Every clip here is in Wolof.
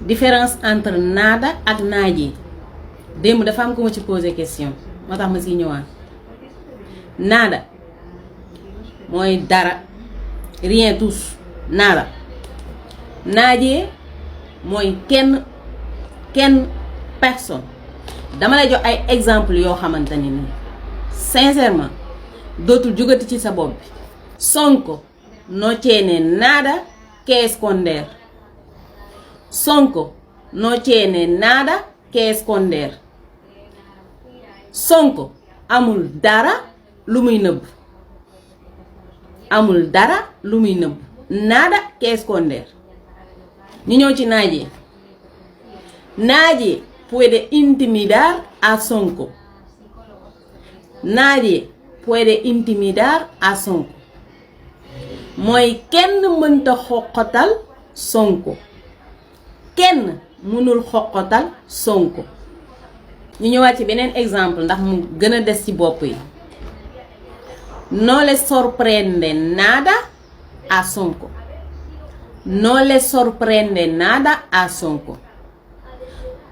différence entre naada ak naaje démb dafa am ko ma ci poser question moo tax ma siy ñëwaat naada mooy dara rien tous naada naaje mooy kenn personne dama lay jox ay exemple yoo xamante ni sincèrement dootul jógati ci sa bopp bi. Sonko no tiene nada que esconder. Sonko no tiene nada que esconder. Sonko amul dara lu muy nëbb. Amul dara lu muy nëbb. Nada que esconder. ñu ñëw ci Nadie. Nadie puede intimidar a Sonko. Nadie puede intimidar a Sonko. mooy kenn mënta xoqatal Sonko. kenn mënul xoqatal Sonko. ñu ñëwaat ci beneen exemple ndax mu gën a des ci bopp yi. No le sorprende nada a Sonko. No le sorprende nada a Sonko.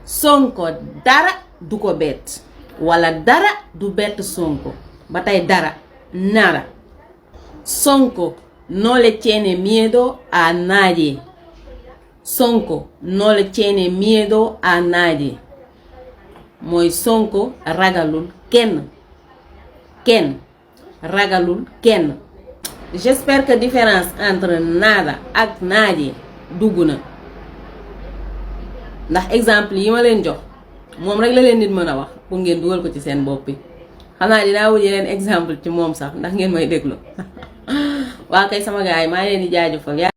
Sonko dara du ko bett. wala dara du bett Sonko. ba tey dara nada. Sonko no le tiene miedo a nadie. Sonko no le tiene miedo a nadie. mooy Sonko ragalul kenn. ragalul kenn. j'espère que différence entre nada ak nadie dugg na ndax exemple yi ma leen jox moom rek la leen nit mën a wax pour ngeen dugal ko ci seen bopp yi xam naa dinaa wut yeneen exemple ci moom sax ndax ngeen may déglu waa kay sama gars yi maa leen di jaajëfal